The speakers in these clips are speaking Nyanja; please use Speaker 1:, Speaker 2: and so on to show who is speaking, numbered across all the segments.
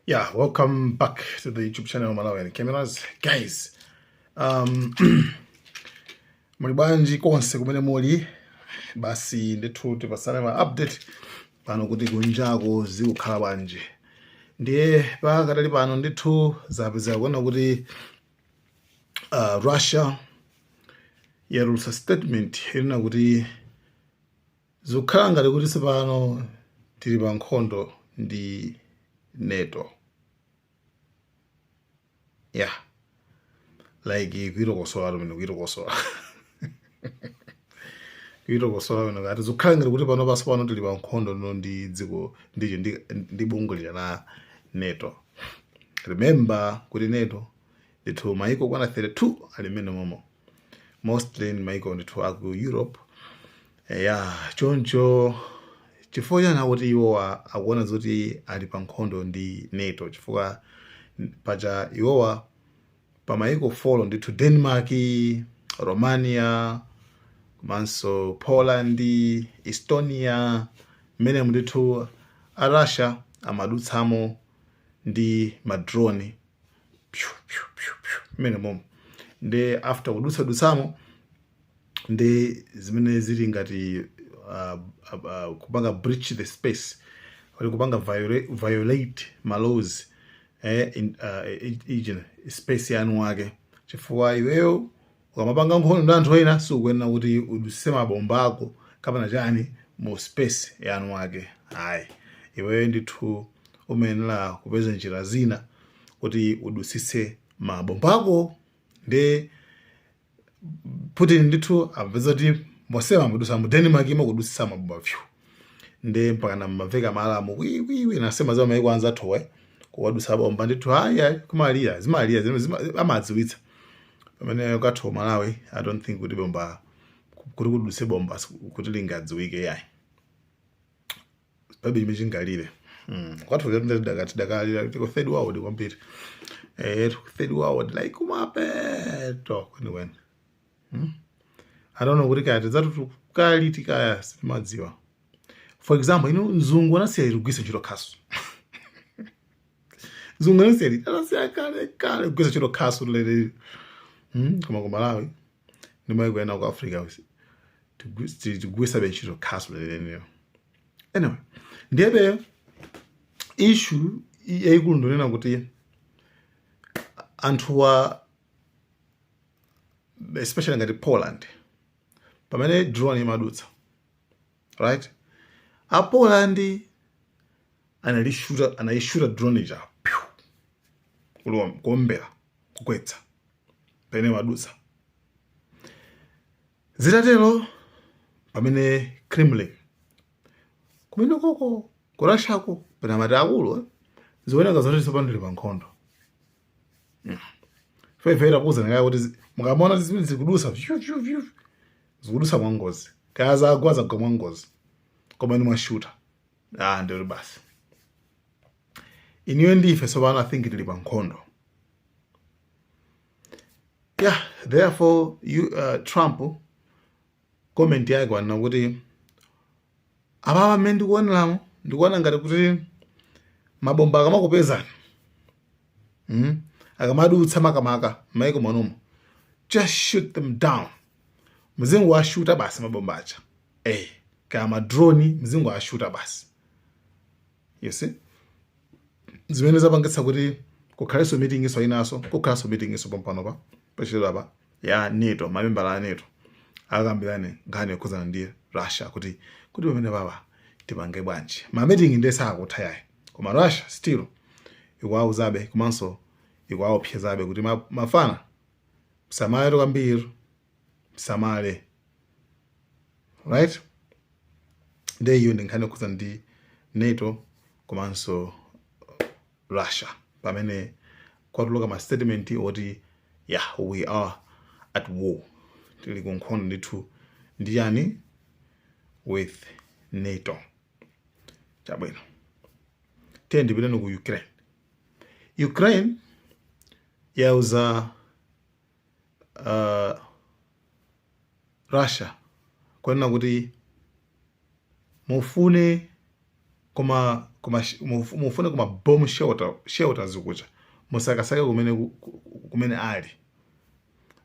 Speaker 1: Yeah, welcome back to the YouTube channel Malawian Cameras. Guys, muli bwanji konse kumene muli? Basi ndithu tipasane ma update pano kuti kunjako zikukhala bwanji. Ndiye pakadali pano ndithu zapezeka kuona kuti Russia yatulutsa statement inena kuti zikukhala ngati kuti tsopano tili pa nkhondo ndi NATO. Yeah, like kuitokosola tumene kuitokosola kuitokosola pano kati zikukhala ngati kuti pano paso pano tili pa nkhondo no ndi dziko ndicho ndi bungwe lija la NATO. Remember kuti NATO ndithu maiko kwana 32 ali mmene momo, mostly ni maiko ndithu aku Europe. Ya, choncho chifukwa chani akuti iwowa akuona zoti ali pa nkhondo ndi NATO? Chifukwa paja iwowa pa maiko 4 ndithu, Denmark, Romania komanso Poland, Estonia, mmene ndithu a Russia amadutsamo ndi ma drone, pyu pyu pyu pyu, mmene momo. Ndi after kudutsadutsamo ndi zimene zili ngati kupanga breach the space, ali kupanga violate ma laws in space yanu wake, chifukwa iweyo ukamapanga nkhondo ndi anthu ena sikuyenera kuti udutse mabomba ako kapena chani mu space yanu wake. Ayi, iweyo ndithu umayenera kupeza njira zina kuti udutsitse mabomba ako. Ndi Putin ndithu amapeza kuti mosema amadusa mu Denmark imo kudutsitsa mabomba pyu, ndi mpakana mmamveka ma alarm wiwiwi nasema za maiko anzathuwe kuwadusa bomba ndithu. Hayi hayi, kumalira zimalira amadziwitsa pamene kwathu Malawi, I don't think kuti bomba kuti kudutse bomba kuti lingadziwike, yayi, palibe chimene chingalire. Kwathu tidakalira tiko third world kwambiri, third world like kumapeto kwenikweni. I don't know kuti kaya tidzatutukali tikaya, sitimadziwa. For example, inu, mzungu anasiya kugwiritsa ntchito khasu. Mzungu anasiya kale kale kugwiritsa ntchito khasu lere. Koma ku Malawi ndi maiko ena ku Africa tigwiritsabe ntchito khasu leleniyo. Anyway, ndiyebe issue yayikulu ndonena kuti anthuwa, especially ngati Poland, pamene drone imadutsa, right, a Poland analishuta, anayishuta drone ija, pyu, kuombera kugwetsa pamene imadutsa. Zitatero, pamene Kremlin kumene koko ku Russiako pena mati akulu, zioneka zoti tsopano tili pa nkhondo. Fefera kuwuzana kaya kuti mukamaona zimene zikudusa vyu vyu vyu, zikudusa mwangozi, kaya zagwa, zagwa mwangozi, koma inu mwashuta, ah, ndiri basi iniyo ndife tsopano I think tili pa nkhondo. Yeah, therefore you, Trump comment yake wanena kuti apapa mmene ndikuoneramo, ndikuona ngati kuti mabomba akamakupezani, Akamadutsa makamaka m'maiko mwanumo, just shoot them down, mzingo washuta basi mabomba aja, kaya ma drone, mzingo washuta basi. You see zimene zapangitsa kuti kukhalenso meeting iso inaso, kukhalenso meeting iso pompanopa pachidwa ya NATO, mamembala a NATO akambirane nkhani yokhudzana ndi Russia kuti pamene papa tipange bwanji. Ma meeting ndiye sakutha yayi, koma Russia still ikuwauzabe komanso ikuwaopsezabe kuti mafana msamale kwambiri, msamale, right? Ndiye iyo ndi nkhani yokhudzana ndi NATO komanso Russia, pamene kwatuluka ma statement oti yeah, we are at war, tili ku nkhondo ndithu ndi yani? With NATO. Chabwino, tiye ndipiteni ku Ukraine. Ukraine yauza Russia kunena kuti mufune komanso musafunenso, Koma kuma mufune kuma bomb shelters kuja, musakasake kumene kumene ali,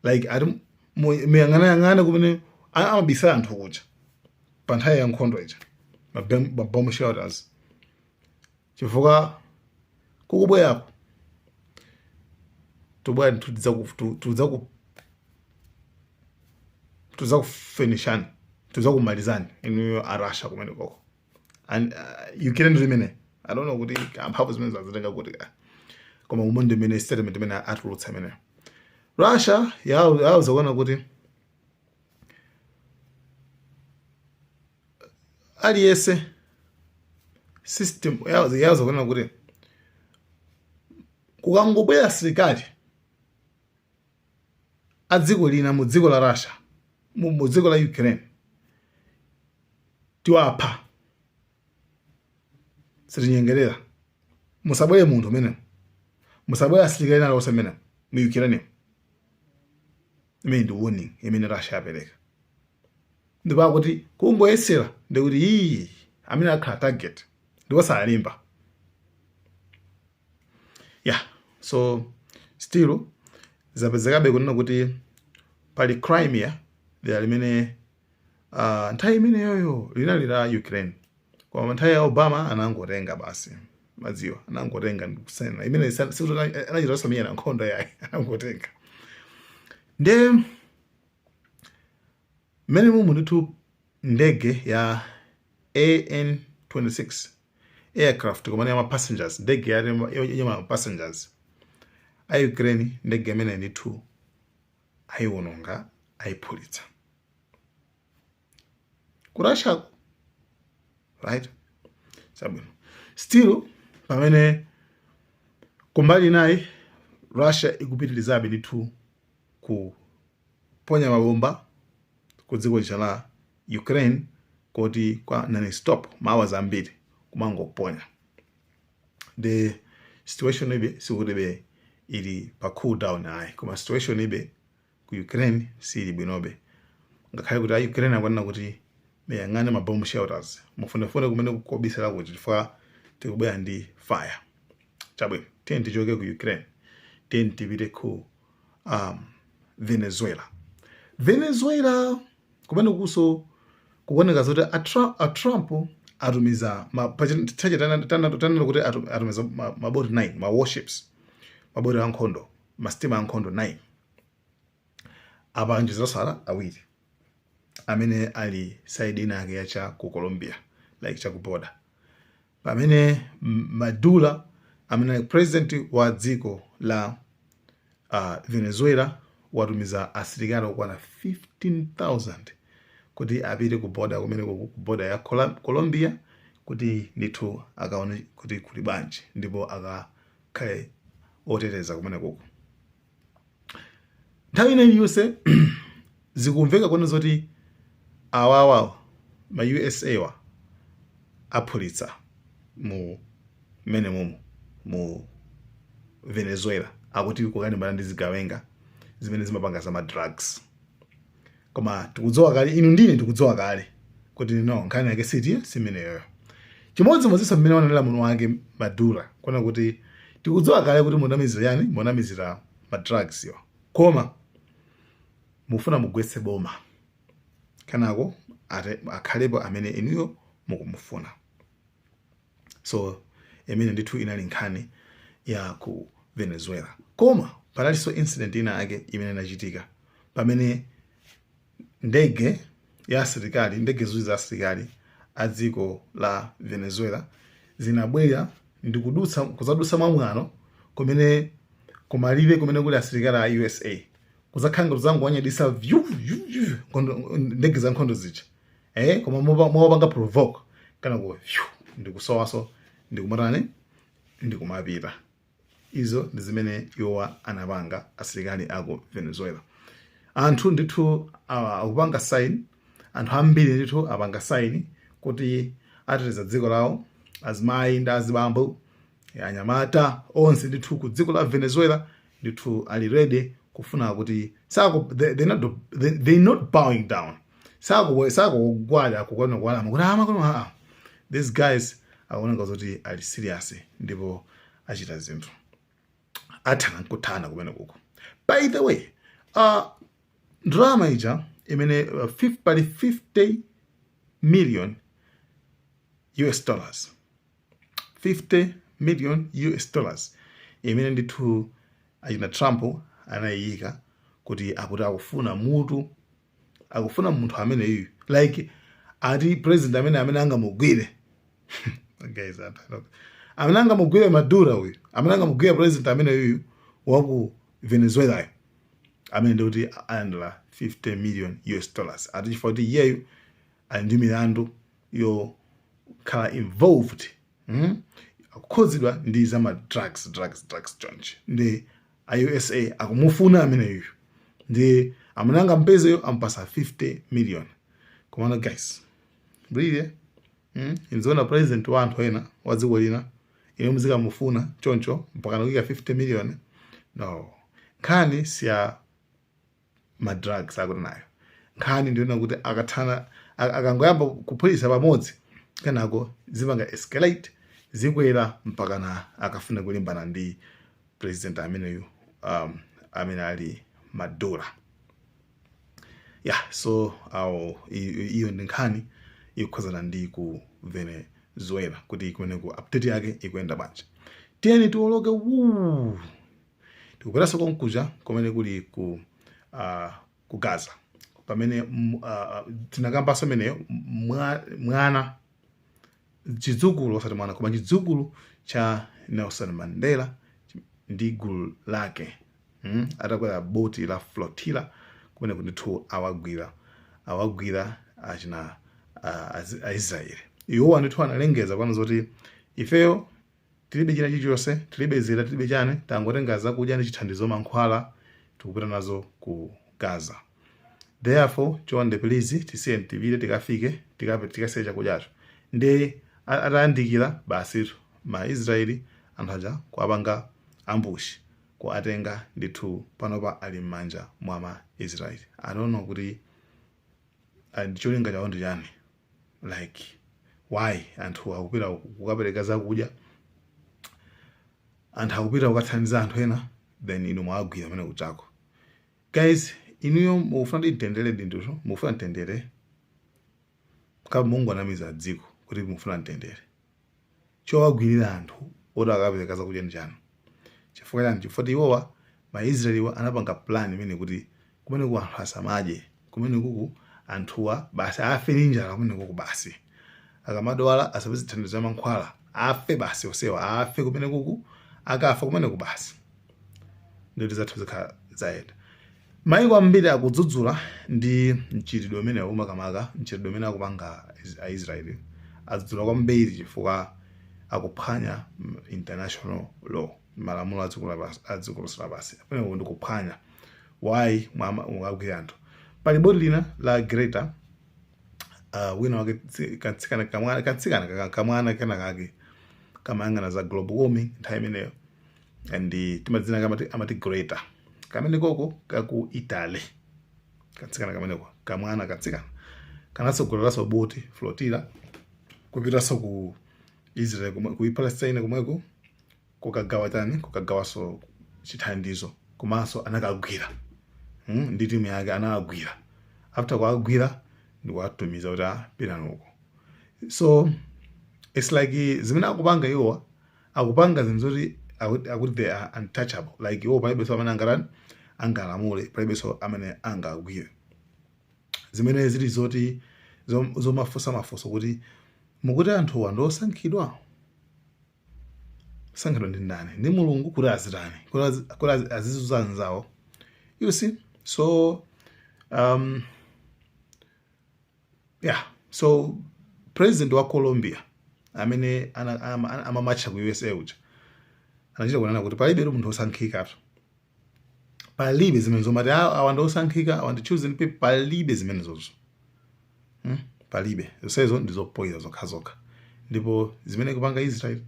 Speaker 1: like ati muyang'anayang'ane kumene amabisa anthu kuja pa nthawi ya nkhondo ija, ma bomb shelters, chifukwa kukubwerako tubwera ndithu, tidzakufinishani, tidzakumalizani inuyo a Russia kumene koko. And Ukraine ndi imene, I don't know kuti amphamvu zimene zazitenga kuti ka, koma umo ndi imene statement imene atulutsa imeneyo. Russia yauza kuona kuti aliyense system yauza kuona kuti kukangobwera asilikali a dziko lina mu dziko la Russia, mu dziko la Ukraine, tiwapha, sitinyengerera. Musabwere munthu umenewo, musabwere asilikali ena aliwonse amenewo mu Ukraine. Imene ndi warning imene Russia yapereka, ndipo akuti kungoyesera ndikuti iyi amene akhala target ndipo salimba. Yeah, so still zapezekabe kunena kuti pali Crimea, dera limene nthawi imeneyoyo linali la Ukraine, koma nthawi ya Obama anangotenga basi, madziwa, anangotenga ndikusaina imene sikuti anachita osamenya nkhondo yayi, anangotenga. Nde mmene mumu ndithu ndege ya AN26 aircraft, komane ya passengers, ndege ya ma passengers a Ukraine, ndege imene ndithu ayiwononga, ayiphulitsa ku Russia, right? Sabwino. Still pamene kumbali inayi Russia ikupitirizabe ndithu kuponya mabomba ku dziko lija la Ukraine, koti kwa non-stop, mahours ambiri kumangoponya. The situation ibe sikutibe ili pa cool down ayi, koma situation ibe ku Ukraine sili bwinobe, ngakhale kuti a Ukraine akunena kuti muyang'ane ma bomb shelters, mufunefune kumene kukobisera kuti chifukwa tikubwera ndi fire. Chabwino, tiye tichoke ku Ukraine, tiye tipite ku Venezuela. Venezuela kumene kuso kuoneka zoti a Trump atumiza chache tanena kuti atumiza maboti 9, ma warships, maboti ankhondo, masitima ankhondo 9. Apa anjezasala awiri amene ali side ina yake yacha ku Colombia, like cha ku border, pamene Maduro amene ali president wa dziko la Venezuela watumiza asilikali okwana 15,000 kuti apite ku border kumene ku border ya Colombia kuti ndithu akaone kuti kuli bwanji ndipo akakhale oteteza kumene kuko. Nthawi ina iliyonse zikumveka kuona zoti awawa ma USA wa aphulitsa mu mmene mumu mu Venezuela, akuti kukalimbana ndi zigawenga zimene zimapanga za ma drugs. Koma tikudziwa kale, inu ndine tikudziwa kale kuti no, nkhani yake siti simeneyoyo. Chimodzimodzinso mmene wanenera muno wake Maduro kuona kuti tikudziwa kale kuti munamizira yani, munamizira ma drugs yo, koma mufuna mugwetse boma, kenako akhalepo amene inuyo mukumufuna. So imene ndithu inali nkhani ya ku Venezuela. Koma panalinso incident ina yake imene inachitika pamene ndege ya asilikali, ndege ziwiri za asilikali a dziko la Venezuela zinabwera ndi kudutsa, kuzadutsa mwamwano kumene kumalire kumene kuli asilikali a USA, kuzakhala ngati zangowanyadisa vyu vyu vyu ndege za nkhondo zija, koma mopanga provoke, kana ku vyu ndikusowaso, ndikumatani, ndikumapita. Izo ndi zimene iwowa anapanga asilikali aku Venezuela. Anthu ndithu akupanga sign, anthu ambiri ndithu apanga sign kuti ateteza dziko lawo, azimayi ndi azibambo, anyamata onse ndithu ku dziko la Venezuela ndithu ali ready kufuna kuti saku they not bowing down, sakugwada kukona kuwalama kuti amakono. These guys Akuoneka zoti ali serious ndipo achita zinthu, athana nkuthana kumene kuko. By the way, ndalama ija imene pali 50 million US dollars, 50 million US dollars imene ndithu achina Trump anayiyika kuti akuti akufuna mutu, akufuna munthu ameneyu, like ati president amene angamugwire, guys, anthu amene angamugwire Maduro uyu, amene angamugwire president ameneyuyu waku Venezuela, amene ndikuti alandira 50 million US dollars, ati chifukwa kuti iyeyu ali ndi milandu yokhala involved, Akukhudzidwa ndi zama drugs, drugs, drugs chonchi, ndi a USA akumufuna ameneyu, ndi amene angampezeyo ampasa 50 million. Komano guys, really, Inzoona president wa anthu ena wa dziko lina, ine muzikamufuna choncho mpaka nakuyika 50 million? No, nkhani siya ma drugs akuti nayo, nkhani ndiona kuti akathana, akangoyamba kuphulitsa pamodzi, kenako zipanga escalate, zikwera mpakana akafuna kulimbana ndi president ameneyu, amene ali Maduro. Yeah, so awo iyo ndi nkhani ikukhuzana ndi ku Venezuela, kuti kumeneku update yake ikuyenda bwanji. Tiyeni tiwoloke wuu, tikupitaso konkuja kumene kuli ku Gaza, pamene tinakambanso meneyo mwana, chidzukulu, osati mwana koma chidzukulu cha Nelson Mandela ndi gulu lake, Atakwera boti la flotilla kumene ndithu awagwira achina Aisraeli. Iwowa ndithu analengeza pano zoti ifeyo tilibe china chilichonse, tilibe zida, tilibe chani, tangotenga zakudya ndi chithandizo, mankhwala, tikupita nazo ku Gaza. Therefore chonde, please, tisiye tipite, tikafike, tikasiye chakudyacho. Ndi atayandikira basi, ma Israeli anthu aja kuapanga ambush, kuatenga ndithu. Panopa ali m'manja mwa ma Israeli. I don't know kuti ndi cholinga chawo ndi chani. Like, why anthu akupita kukapereka zakudya, anthu akupita kukathandiza anthu ena, then inu mwagwira amene kuchako? Guys, inuyo mukufuna ndi mtendere ndinthu, mukufuna mtendere kapa Mungu anamiza dziko kuti mukufuna mtendere. Chowagwirira anthu oti akapereka zakudya ndi chani? Chifukwa chani? Chifukwa iwowa Maisraeliwa anapanga plan imene kuti kumene ku anthu asamadye, kumene kuku anthuwa basi afe ndi njala, kumene kuku basi akamadwala asapeze thandizo la mankhwala, afe basi, osewa afe kumene kuku. Akafa kumene ku basi ndikuti zathu zikhala zayenda. Maiko ambiri akudzudzula ndi mchitidwe umenewu, makamaka mchitidwe umene akupanga Aisraeli. Adzudzula kwambiri chifukwa akuphwanya international law, malamulo a dziko lonse lapansi. Pamenepo ndi kuphwanya. Why mwagwira anthu? Pali boti lina la Greta, wina wake, katsikana, kamwana, katsikana kamwana kena kake kamayang'ana za global warming nthawi imeneyo, and timadzina amati Greta, kamene koko kaku Italy, katsikana kameneko, kamwana katsikana, kanatsogoleranso boti flotilla kupitanso ku Israel, ku Palestine komweko, kukagawa chani, kukagawanso chithandizo. Komanso anakagwira, Ndi timu yake anawagwira. After kuwagwira ndikuwatumiza kuti apitani uko. So it's like zimene akupanga iwowa, akupanga zinthu zoti akuti they are untouchable, like iwo palibenso amene angatani, angalamule, palibenso amene angagwire. Zimene zili zoti zomafunsa mafunso kuti mukuti anthuwa ndi osankhidwa, sankhidwa ndi ndani? Ndi Mulungu? Kuti azitani? Kuti azizunza anzawo? You see? So yeah, so president wa Colombia amene amamatcha ku USA uja anachita kunena kuti palibe munthu osankhikatu, palibe zimene zomati awa ndi osankhika, awa ndi chosen people, palibe zimenezozo, Palibe zonsezo, ndi zopoyera zokhazokha. Ndipo zimene kupanga Israel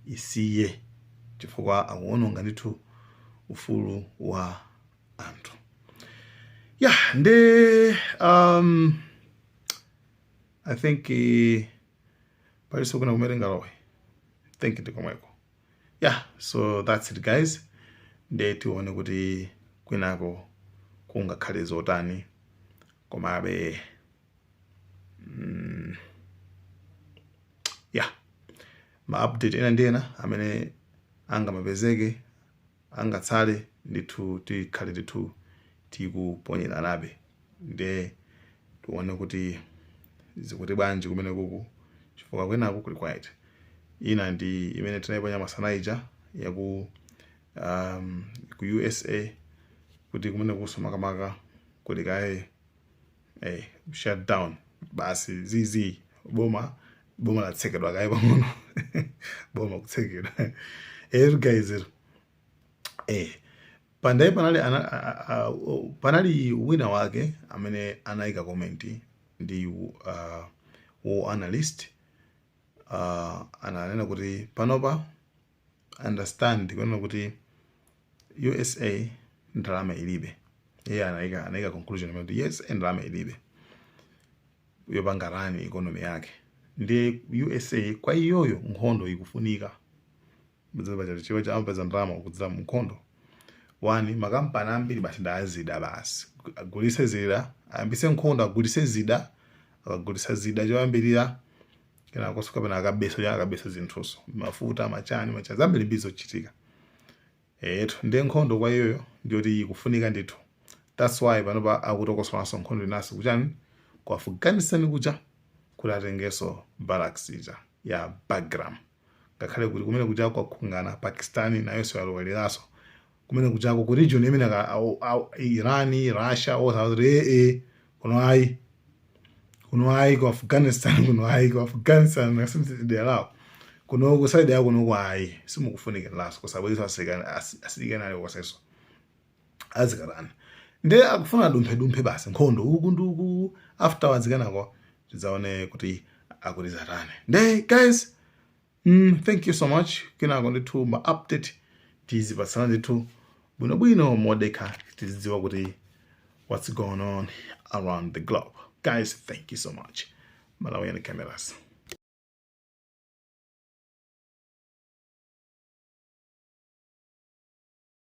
Speaker 1: isiye, chifukwa akuononga ndithu ufulu wa anthu. Yeah, ndi I think palinso kuna kumene ngalowe. Think ndi komweko. Yeah, so that's it, guys. Ndiye tione kuti kwinako kungakhale zotani. Komabe yeah, ma update ena ndi ena amene angamapezeke, angatsale ndithu, tikhale ndithu tikuponyeranabe. Ndiye tione kuti zikuti bwanji kumene kuku, chifukwa kwinaku kuli quiet. Ina ndi imene tinayiponya masana ija yaku ku USA, kuti kumene kuso makamaka kuli kaye shutdown basi, zizi boma latsekedwa kaye pang'ono, boma kutsekedwa. Guys, pandayi panali panali wina wake amene anayika comment ndi war analyst, ananena kuti panopa understand kunena kuti USA ndalama ilibe. Iye anayika conclusion imene kuti USA ndalama ilibe yopanga run economy yake. Ndiye USA kwa iyoyo nkhondo ikufunika chiwo chamapeza ndalama kudzera mu nkhondo. One, makampani ambiri basi ndazida, basi agulise zida, ayambise nkhondo, agulise zida. Akagulisa zida choyambirira, kenakonso kapena akabesa, akabesa zinthuso, mafuta, machani machani, zambiri mbiri zochitika etu. Ndiye nkhondo kwa iyoyo ndiyoti ikufunika ndithu. That's why panopa akutokosolanso nkhondo inaso kuchani, ku Afghanistan kuja, kuti atengenso barracks ija ya Bagram, ngakhale kuti kumene kuja kwakhungana Pakistan nayonso yalowereranso kumene kujako ku region imene Iran, Russia, onse kuno ayi, kuno ayi, ku Afghanistan kuno ayi, ku Afghanistan nasimtidera lawo kuno, ku side yako kuno ayi, simukufunikiraso kusabweza asilikali ali koseso azikalani. Ndiye akufuna dumphe dumphe basi nkhondo uku ndi uku. Afterwards kenako tidzaone kuti akuti zatani. Nde guys, thank you so much. Kenako ndithu ma update tizipatsana ndithu bwinobwino modekha, tizidziwa kuti what's going on around the globe. Guys, thank you so much. Malawian Cameras.